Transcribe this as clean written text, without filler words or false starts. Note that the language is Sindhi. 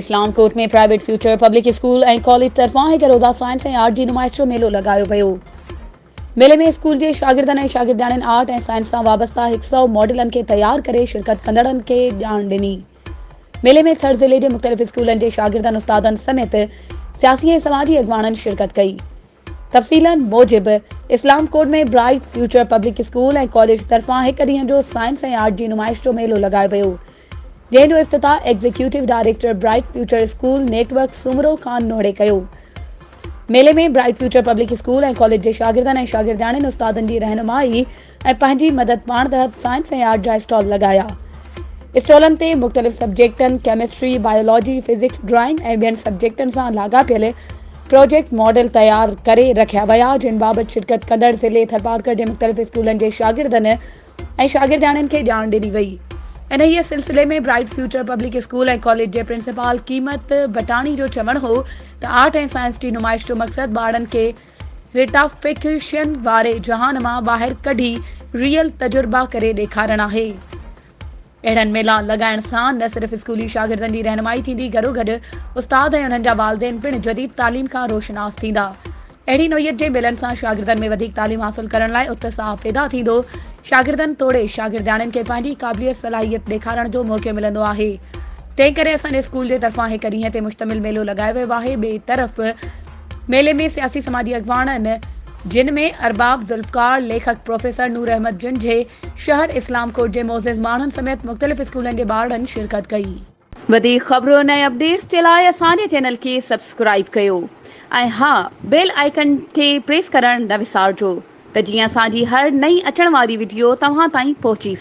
Islamkot ۾ private future public school ۽ college طرفان هڪ روزه سائنس ۽ آرٽ جي نمائش جو ميلو لڳايو ويو. ميلي ۾ اسڪول جي شاگردن ۽ شاگردياڻين آرٽ ۽ سائنس سان وابسته هڪ سئو ماڊلن کي تيار ڪري شرڪت ڪندڙن کي ڄاڻ ڏني. ميلي ۾ ٿر ضلعي جي مختلف اسڪولن جي شاگردن، استادن سميت سياسي ۽ سماجي اڳواڻن شرڪت ڪئي. تفصيلن موجب، Islamkot ۾ bright future public school ۽ college طرفان هڪ ڏينهن جو سائنس ۽ آرٽ جي نمائش جو ميلو لڳايو ويو، جنهن جو افتتاح executive director bright future school network Soomro Khan Nohri ڪيو. ميلي ۾ bright future public school ۽ college جي شاگردن ۽ شاگردياڻين استادن جي رهنمائي ۽ پنهنجي مدد پاڻ تحت سائنس ۽ آرٽ جا اسٽال لڳايا. اسٽالن تي مختلف سبجيڪٽن ڪيمسٽري، بائيولاجي، فزڪس، ڊرائنگ ۽ ٻين سبجيڪٽن سان لاڳاپيل پروجيڪٽ ماڊل تيار ڪري رکيا ويا، جن بابت شرڪت ڪندڙ ضلعي ٿرپارڪر جي مختلف اسڪولن جي شاگردن ۽ شاگردياڻين کي ڄاڻ ڏني وئي. انهيء سلسلي ۾ bright future public school ۽ college جي پرنسپال قيمت بٽاڻي جو چوڻ هو ته آرٽ ۽ سائنس جي نمائش جو مقصد ٻارڙن کي ريٽافڪشن واري جهان مان ٻاهر ڪڍي ريئل تجربا ڪري ڏيکارڻ آهي. اهڙن ميلا لڳائڻ سان نه صرف اسڪولي شاگردن جي رهنمائي ٿيندي گڏوگڏ استاد ۽ انهن جا والدين پڻ جديد تعليم کان روشناس ٿيندا. اهڙي نوعيت جي ميلن سان شاگردن ۾ وڌيڪ تعليم حاصل ڪرڻ لاء اتساهه پيدا ٿيندو. شاگردن توڙي شاگردياڻين کي پنهنجي قابليت صلاحيت ڏيکارڻ جو موقعو ملندو آهي. تنهن ڪري اسان جي اسڪول جي طرفان هڪ ڏينهن تي مشتمل ميلو لڳايو ويو آهي. ٻئي طرف ميلي ۾ سياسي سماجي اڳواڻن جن ۾ ارباب ذوالفقار، ليکڪ پروفيسر نور احمد جنجهي، شهر اسلام ڪوٽ جي معزز ماڻهن سميت مختلف اسڪولن جي ٻارڙن شرڪت ڪئي. وڌيڪ خبرن ۽ اپڊيٽس جي لاء اسان جي چينل کي سبسڪرائيب ڪيو ۽ ها بيل آئيڪن کي پريس ڪرڻ نه وسارجو ته جيئن اسان جي هر نئين اچڻ واري وڊيو توهان تائين پهچي سگهي.